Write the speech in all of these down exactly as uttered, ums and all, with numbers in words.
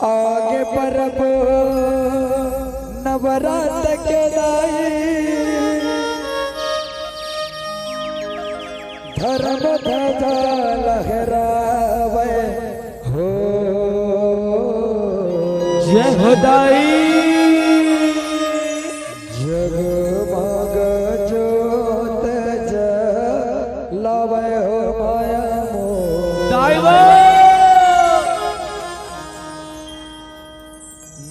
आगे परब नवरात के दाई, धर्म ध्वजा लहरावे हो। जय हो दाई। जगमग जोत जलावे हो माया मोर। दाई वो।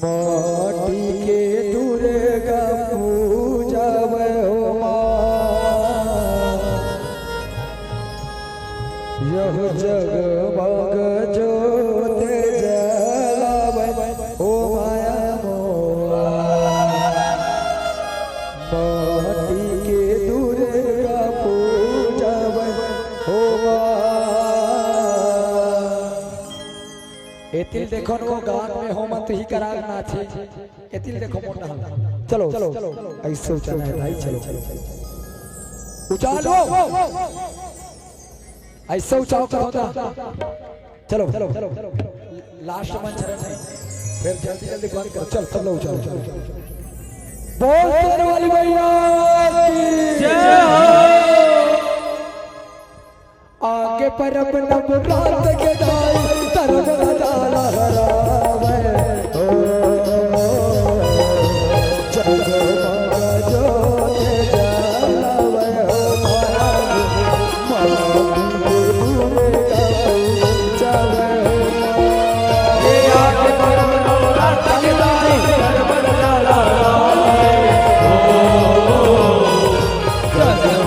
माटी के दुर्गा पूजावे हो माँ। यह जगमग जोत जलावे हो माया मोर। माटी के दुर्गा पूजावे हो माँ। एतिल देखो न, वो गांव में हो मत ही करार ना थे। एतिल देखो मोटा हल। चलो, ऐसे उछालना है भाई, चलो। उछालो। ऐसे उछाल करो ना। चलो, लास्ट मंच है। फिर जल्दी जल्दी बंद करो। चल, सब लोग उछालो। बोल शेर वाली मैया की। जय हो। आगे परब नवरात के दाई, धर्म ध्वजा लहरावे हो। जगमग जोत जलावे हो। माटी के दुर्गा पूजावे हो। ये आगे परब नवरात के दाई, धर्म ध्वजा लहरावे हो।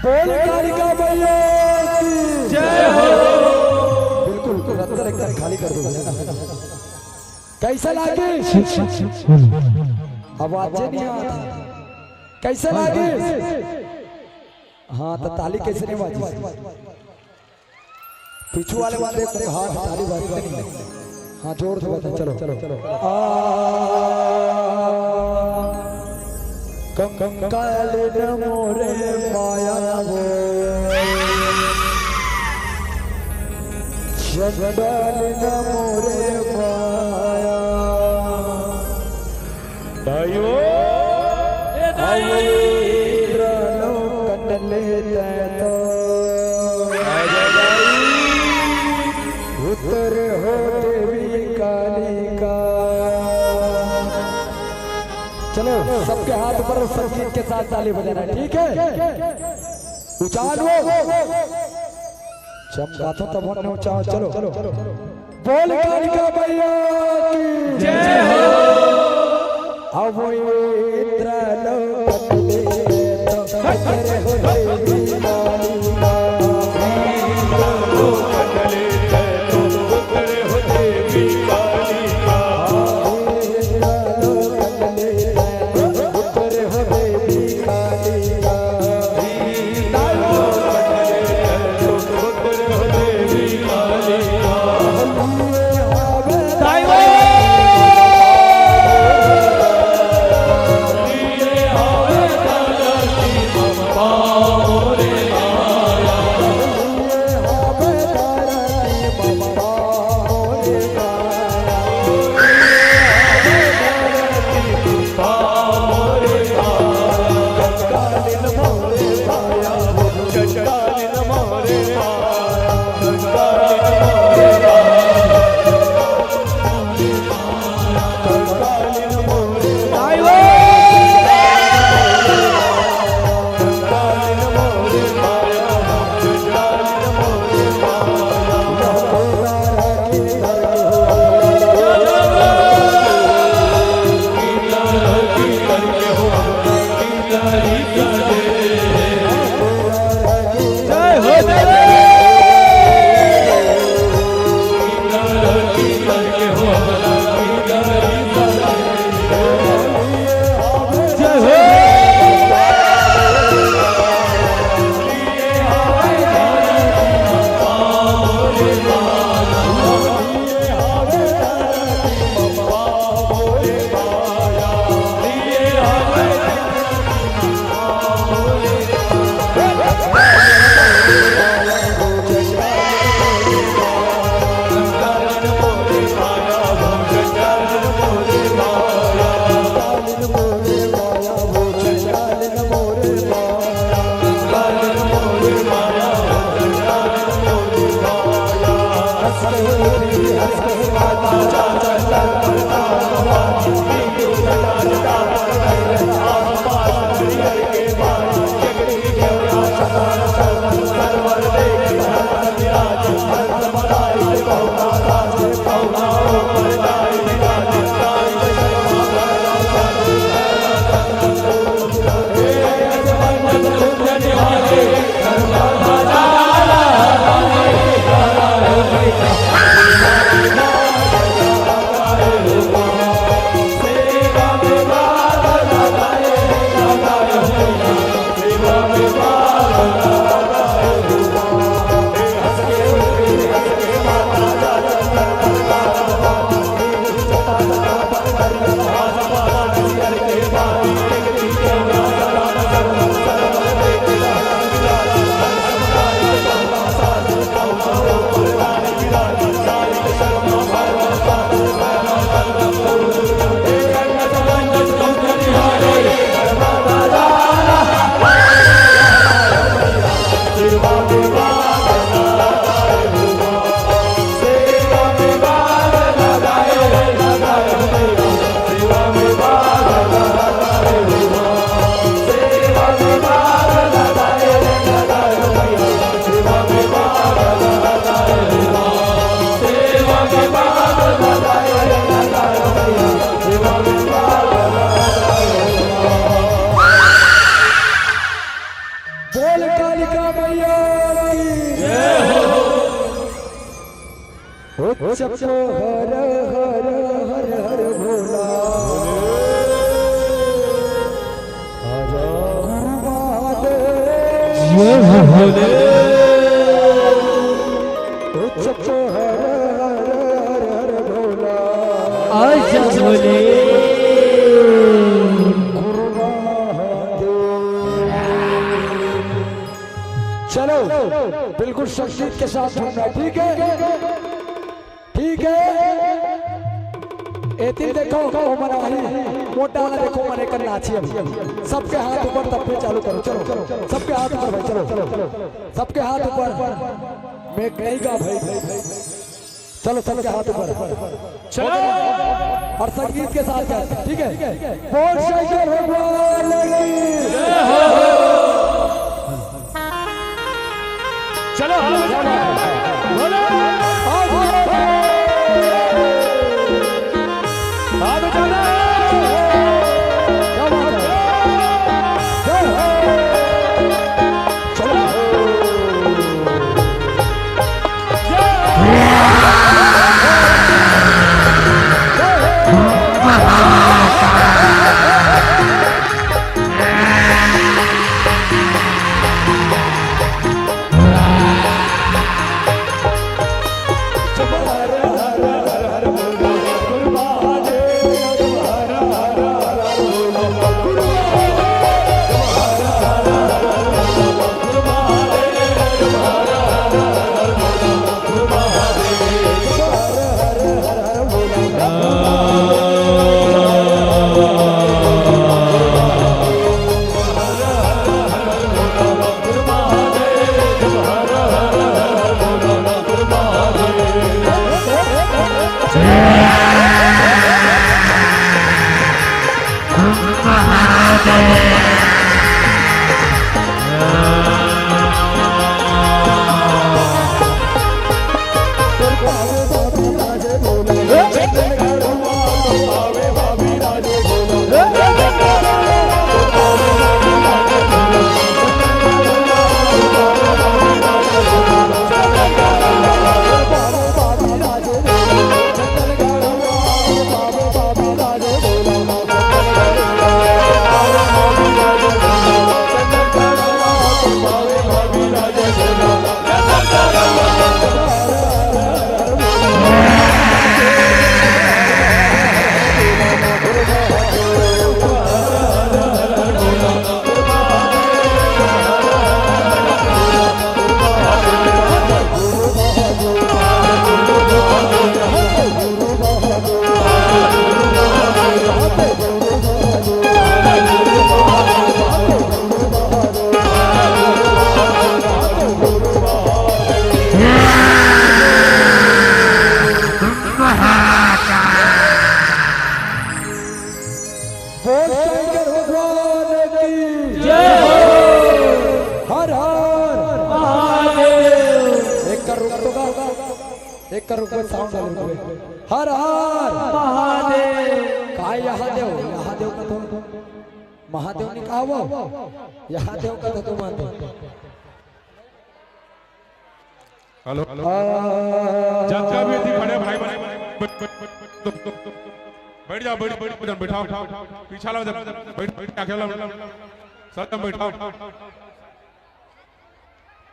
बोल कालिका मैया की जय हो। बिल्कुल, रत्तर एकदम खाली कर दो भैया। कैसा लागे? आवाज नहीं आता। कैसा लागे? हाँ, तो ताली कैसे नहीं बाजी? पीछू वाले वाले को हाथ ताली बाजी नहीं। हाँ, जोर से बजा, चलो। आ, कंकाल न मोरे माया वो, चंडाल न मोरे माया। दाई वो, ए दाई। अवैद्र लोकन ले तै तो। आजा दाई। उतर हो देवी कालिका। चलो, सबके हाथ ऊपर, संगीत के साथ ताली बजाना, ठीक है? उचाल वो। चमकाथो तब हमने उचाल, चलो। बोल कालिका मैया की जय हो। अब इंद्र लोक में तो खतरे हो देवी कालिका। बोल कालिका मैया की। जय हो। ओ चपो हर हर हर हर भोला। आजा गुरु महादेव। जय हो भोले। ओ चपो हर हर हर हर भोला। आजा भोले। गुरु महादेव। चलो, बिल्कुल संगीत के साथ झूमना, ठीक है? ठीक है, एती देखो, ओमन आही, मोटा वाला देखो, मन एकर नाची अभी। सबके हाथ ऊपर, तब पे चालू करो, चलो, सबके हाथ ऊपर भाई, चलो, सबके हाथ ऊपर। मैं नहीं गा भाई, चलो, सबके हाथ ऊपर। चलो। और संगीत के साथ गाते हैं, ठीक है? बोल शंकर भगवान की। चलो, हाथ उठाओ। बोलो। हाथ उठाओ। हाथ उठाओ। क्या बात है? जय हो। चलो। बोल शंकर भगवान की जय हो। हर हर महादेव। एक कर रुक तो गा, एक कर रुक, साउंड वाले रुक। हर हर महादेव। काय यहाँ देव, यहाँ देव का तो महादेव नहीं कहा वो, यहाँ देव का तो तुम आते। हेलो। जब जब ये थी बड़े भाई बने, बैठ जाओ, बैठ, बैठ, बैठ, बैठाओ। पीछा लो, जब बैठ, बैठ, क्या खेलो? सर, तुम बैठाओ।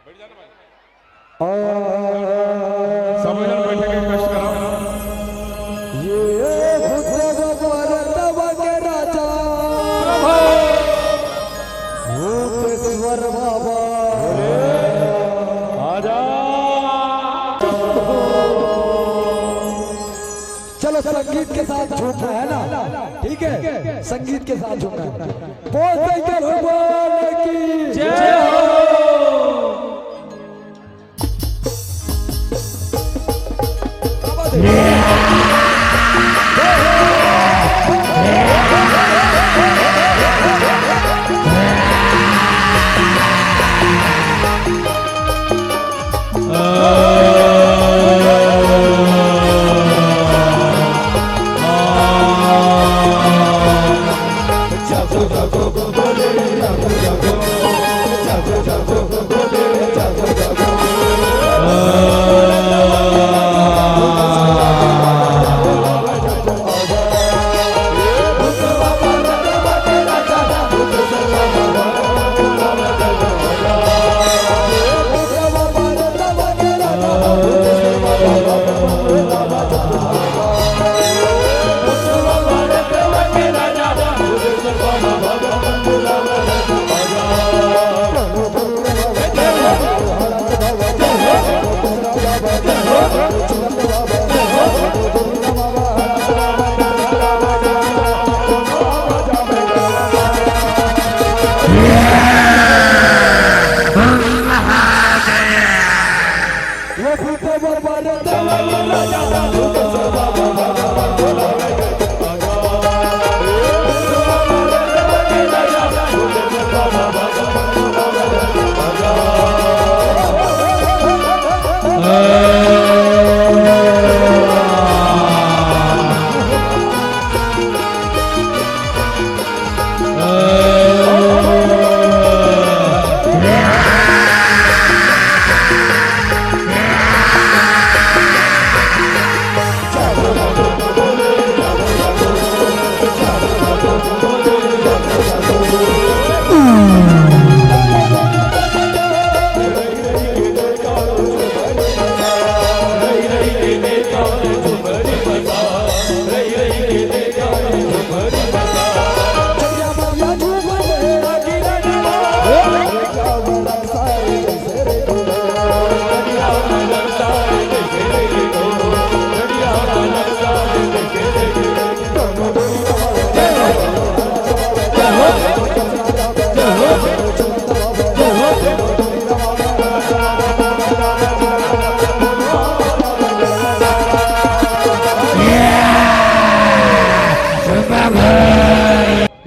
बैठ जाना भाई। सब जन बैठे के कष्ट करो। ये भूतवा परतवा के राजा। भूतेश्वर बाबा। आजा। चलो, संगीत के साथ झूमना है ना, ठीक है? संगीत के साथ झूमना है। बोल शंकर भगवान की जय हो।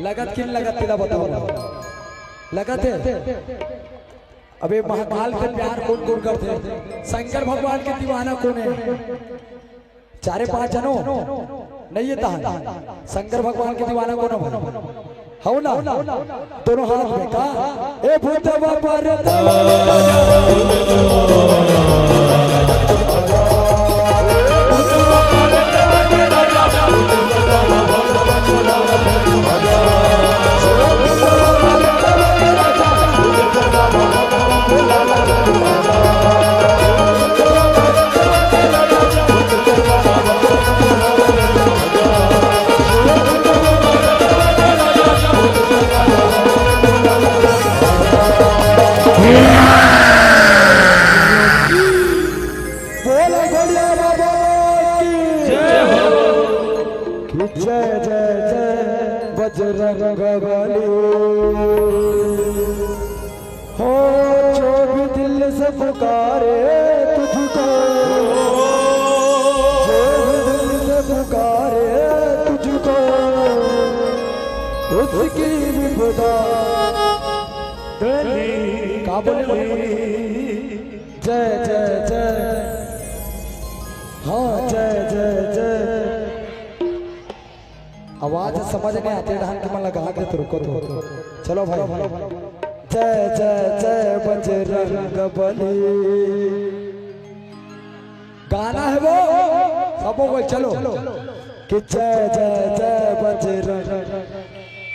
लगत कि नइ लगत, तेला बताओ। लगत हे? अबे महाकाल के प्यार कोन कोन करथे? शंकर भगवान के दीवाना कोन हे? चारे पांच झन हो? नइ हे तहां। शंकर भगवान के दीवाना कोन हो? हव ना? दोनों हाथ में का? ए भूतवा पर बोल भोलिया बाबा की जय हो। कि जय जय जय बजरंग बली। हो जो भी दिल से पुकारे तुझको, जो भी दिल से पुकारे तुझको, उसकी विपदा टली, का बोले, बोले, बोले? टली। जय जय जय, हाँ जय जय जय। आवाज समझ नइ आत हे, ढंग के मन लगा दे तो रुको तो। चलो भाई, जय जय जय बजरंग बली। गाना हे वो, सबो कोई चलो। कि जय जय जय बजरंग,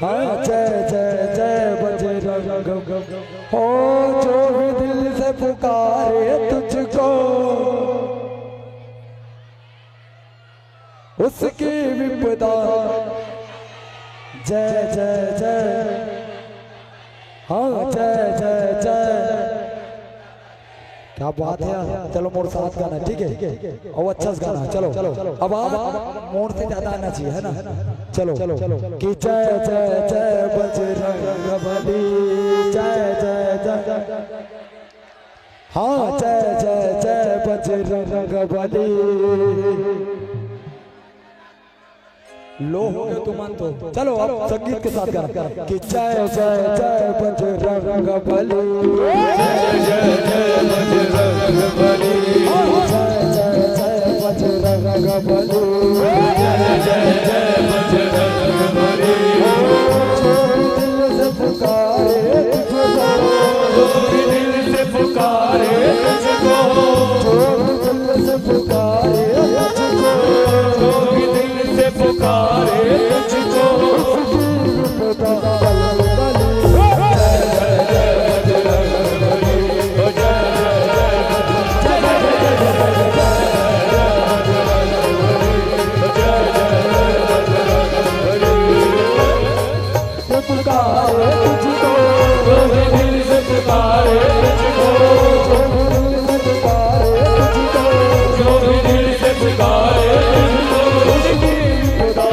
हाँ जय जय जय बजरंग, हो जो भी दिल से पुकारे तुझको, उसकी विपदा। जय जय जय, हाँ जय जय जय। क्या बात हे यार, चलो मोर साथ गाना, ठीक हे? अउ अच्छा से गाना, चलो। अब आप मोर से ज्यादा आना चाहिए, है ना? चलो। कि जय जय जय बजरंग बली, जय जय जय। हाँ, जय जय जय बजरंग बली। लो हो गए तुमन तो। चलो, अब संगीत के साथ गाना। कि जय जय जय बजरंग बली। जय जय जय बजरंग बली। जय जय जय बजरंग बली। जय जय जय बजरंग बली। जो भी दिल से पुकारे तुझको, जो भी दिल से पुकारे तुझको, जो भी दिल से पुकारे तुझको, जो भी दिल से पुकारे तुझको, उसकी विपदा टल टली। पुकारे तुझको, जो भी दिल से पुकारे तुझको, जो भी दिल से पुकारे तुझको, जो भी दिल से पुकारे तुझको, उसकी विपदा।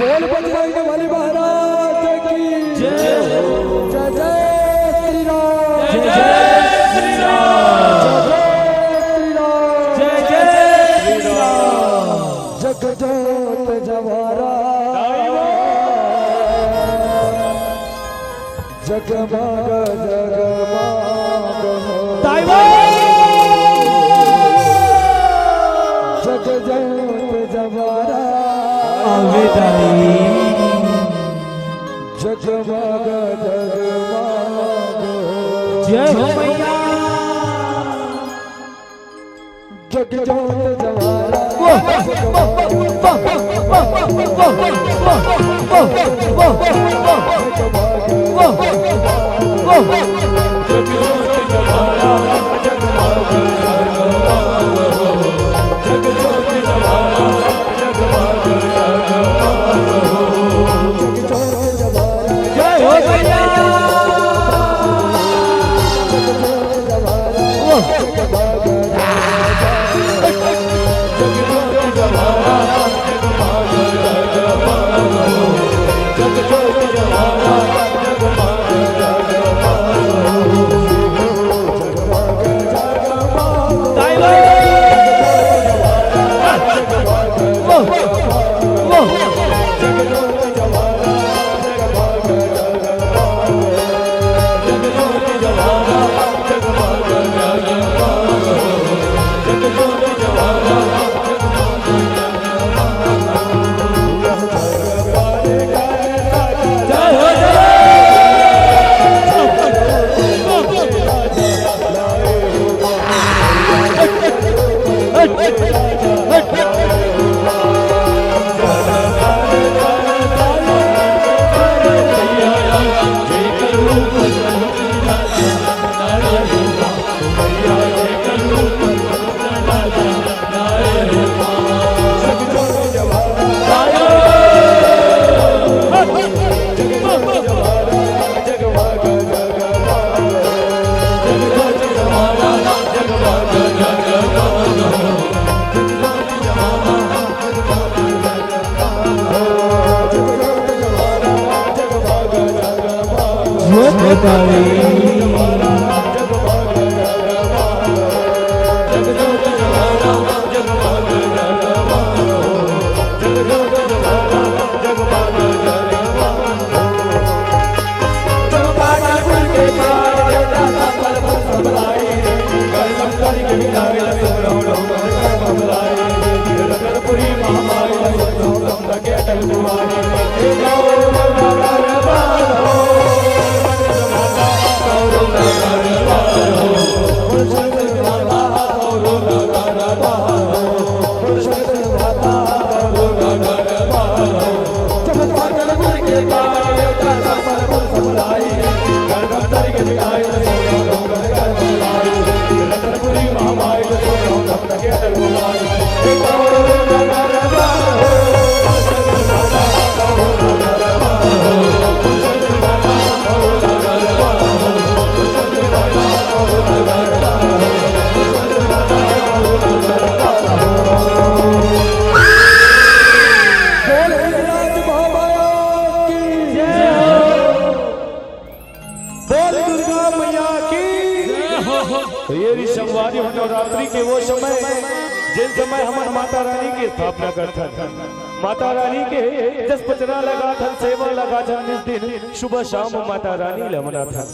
बोल बजरंग बली महाराज की जय। जय जय श्री राम। जय जय श्री राम। जय जय श्री राम। जय जय श्री राम। जग जोत जवारा। जगमग जगमग हो। ताई बा। जग जोत जवारा। आवे दाई। जगमग जगमग हो। जय हो मैया। जग जोत जवारा। जय हो भैया। बोल हिंगराज महामाया की जय हो। बोल दुर्गा मैया की जय हो। तो ये री संगवारी हो नवरात्रि के वो समय, जिन समय हमन माता रानी के स्थापना करथन, माता रानी के जस पचरा लगाथन, सेवा लगाथन, निस दिन सुबह शाम माता रानी ला मनाथन।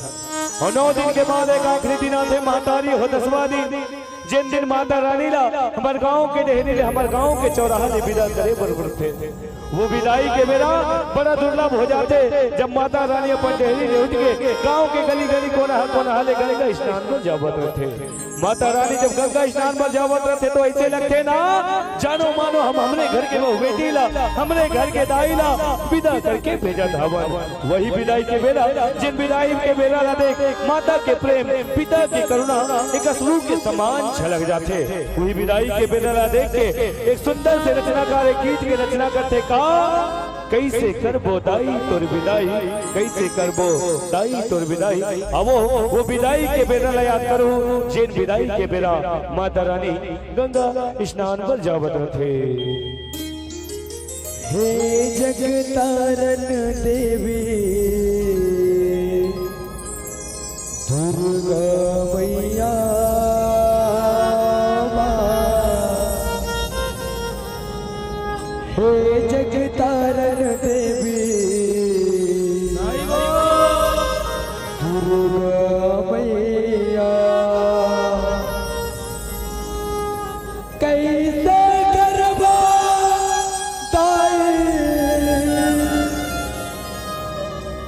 अउ नौ दिन के बाद एक आखिरी दिन आथे महतारी हो दसवां दिन, जेन दिन माता रानी ला हमर गांव के डेहरी ले, हमर गांव के चौराहा ले बिदा करे बर उठथे। वो बिदाई के बेरा बड़ा दुर्लभ हो जाथे, जब माता रानी अपन डेहरी ले उठ के गांव के गली गली, कोना कोना ले गंगा स्नान बर जावत रथे। माता रानी जब गंगा स्नान बर जावत रथे तो ऐसे लगथे ना, जानो मानो हम हमरे घर के बहू बेटी ला, हमरे घर के दाई ला बिदा करके भेजत हवन। वही बिदाई के बेरा, जिन बिदाई के बेरा ला देख, माता के प्रेम, पिता के करुणा एक अश्रु के समान छलक जाथे। वही बिदाई के बेरा ला देख के एक सुंदर से रचनाकार एक गीत के रचना करथे का, कैसे करबो दाई तोर बिदाई, कैसे करबो दाई तोर बिदाई। आवो, वो बिदाई के बेरा ला याद करो, जेन बिदाई के बेरा माता रानी गंगा स्नान बर जावत रथे। हे जगतारन देवी दुर्गा मैया, हे जगतारन देवी दुर्गा मैया, कैसे करबो दाई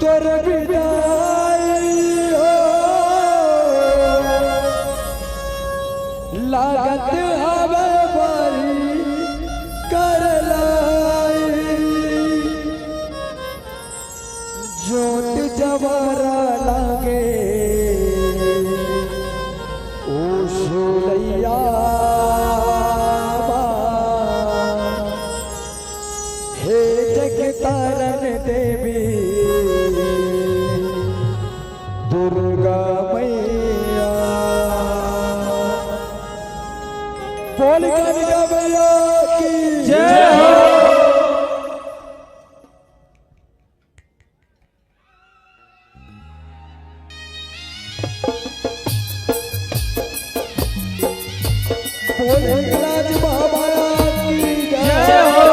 तोर बिदाई हो, लागत हवे बारी कर लाई। जोत जवारा लागे ओ सुलैया बा। हे जगतारन देवी दुर्गा मैया, बोल कालिका मैया की जय हो। बोल हिंगराज बाबा की जय हो।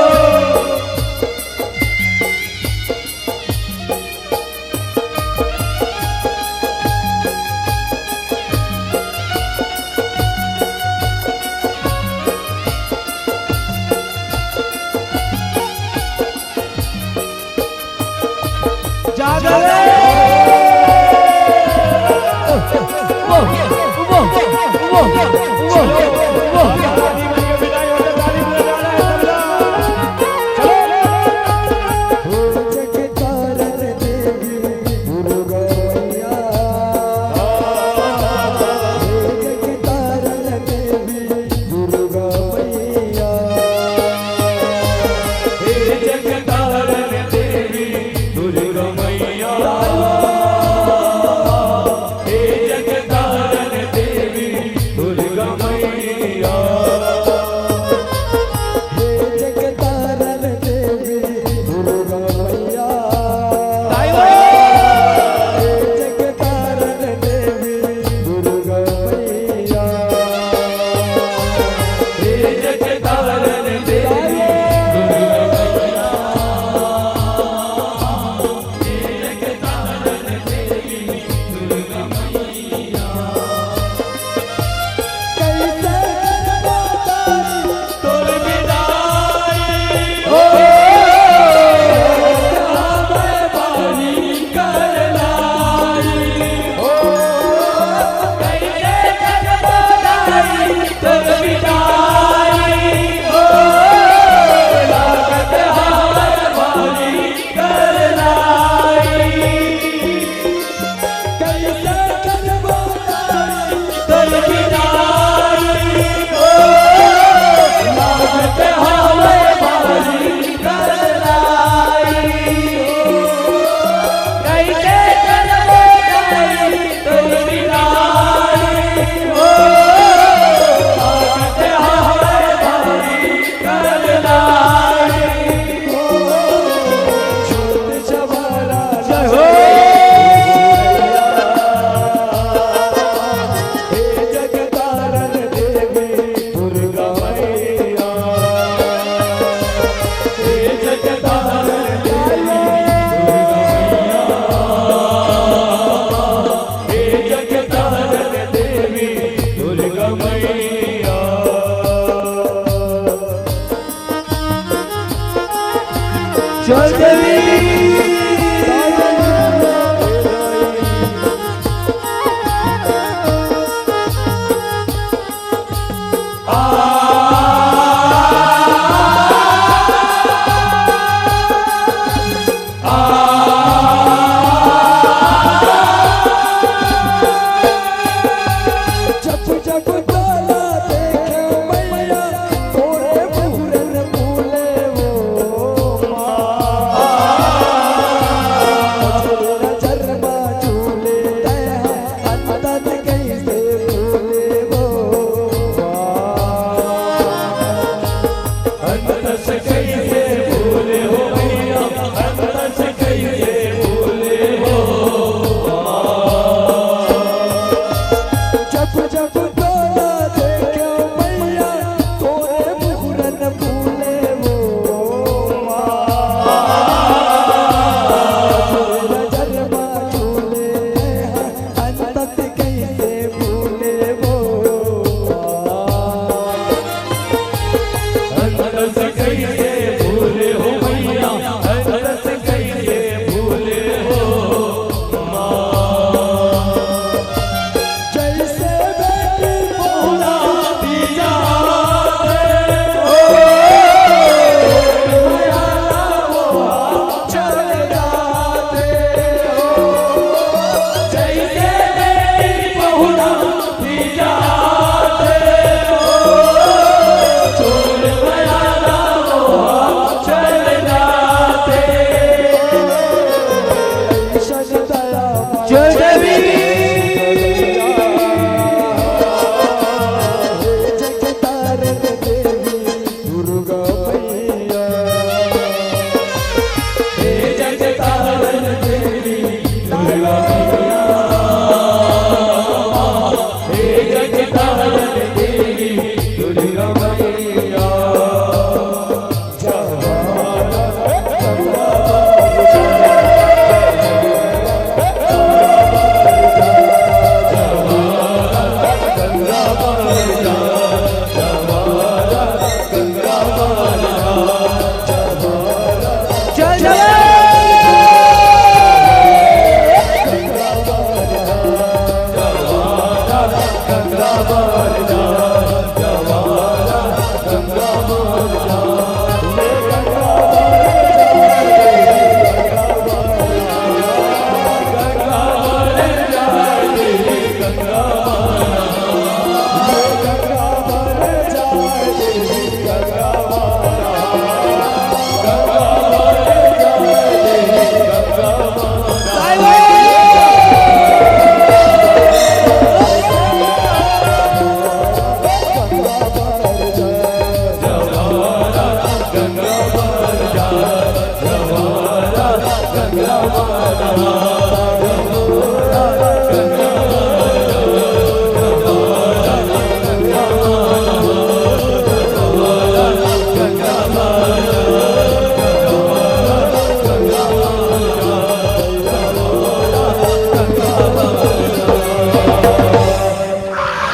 जब जब तोला देखे मैया, तोरे मुहरन फूले वो माँ। नजर मा झूले तैं, अंदर कइसे भूले वो माँ। अंदर कइसे भूले हो मैया, अंदर कइसे भूले हो। जब जब तोला देखे मैया, तोरे मुहरन फूले वो माँ। नजर मा झूले तैं, अंदर कइसे भूले वो माँ। अंदर कइसे भूले हो मैया, अंदर कइसे भूले हो माँ। जइसे बेटी बहुरा दी जाथे हो, चल जाथे हो। जइसे बेटी बहुरा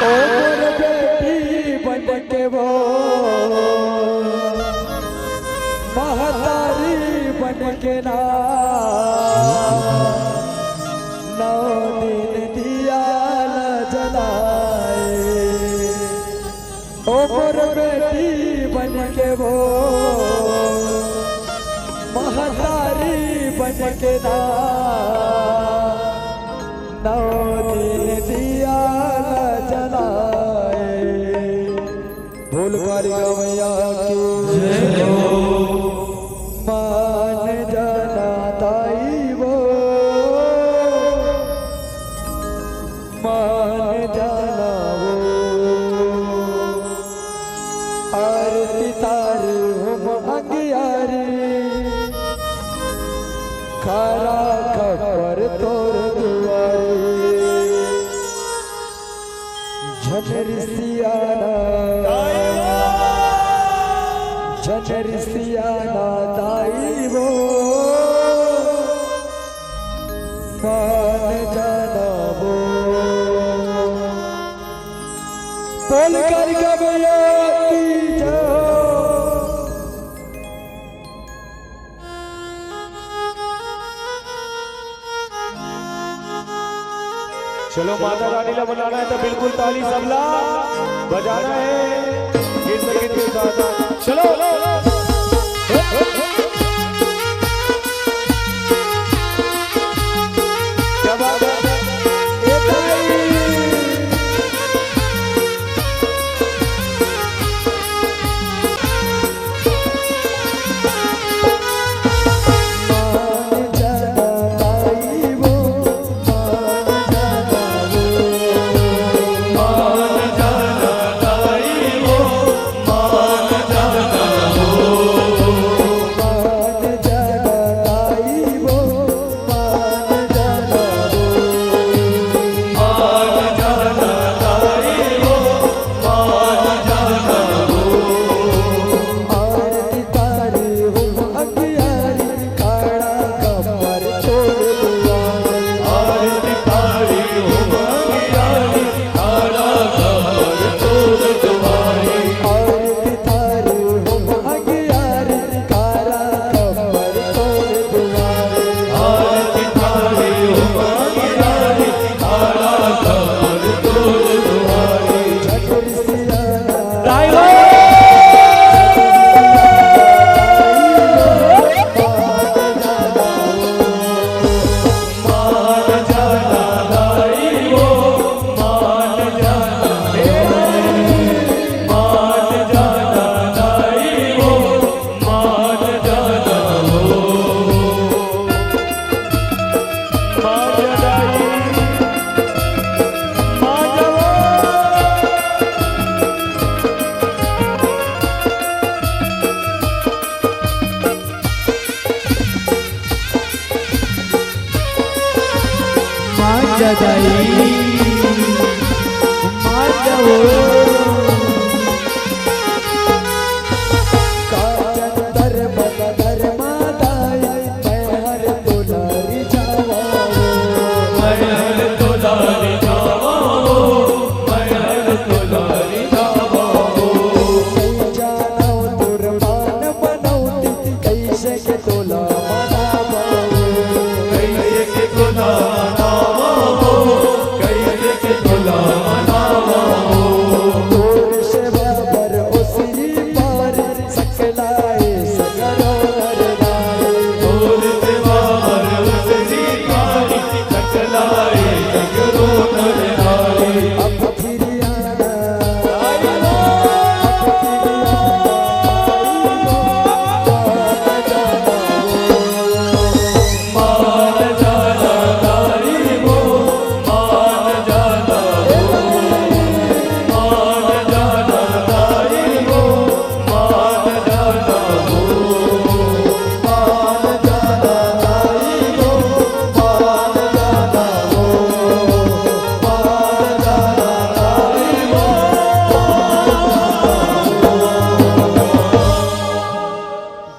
ओ मोर बेटी बन के वो, महतारी बन के ना, नौ दिन दिया ला जलाए। ओ मोर बेटी बन के वो, महतारी बन के ना, नौ दिन दिया न जलाए। बोल कालिका मैया की जय हो। मान जाना ताई वो, मान जाना वो। आरती तारी हम अंगियारी, खरा खप्पर तोर दुआरी। झन रिसियाना, झन रिसियाना दाई वो, मान जाना वो। बोल कालिका मैया की जय। चलो, माता रानी ला मनाना है तो बिल्कुल ताली सबला बजाना है, गीत संगीत के साथ। चलो, क्या बात है? ए ताली।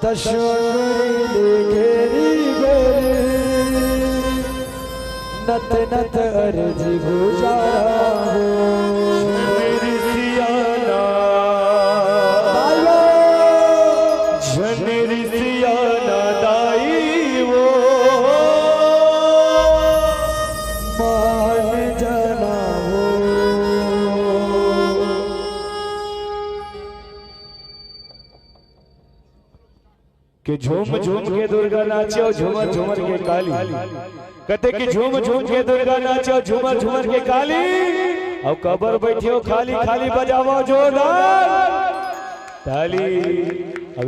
दसों गोरी ले घेरी गोरी, नत नत अर्जी गुजारा हो। झन रिसियाना, झन रिसियाना दाई वो, मान जाना हो। कि झूम झूम के दुर्गा नाचे अउ झूमर झूमर के काली। कथे कि झूम झूम के दुर्गा नाचे अउ झूमर झूमर के काली। अउ काबर बइठे हो खाली खाली, बजावा जोरदार ताली।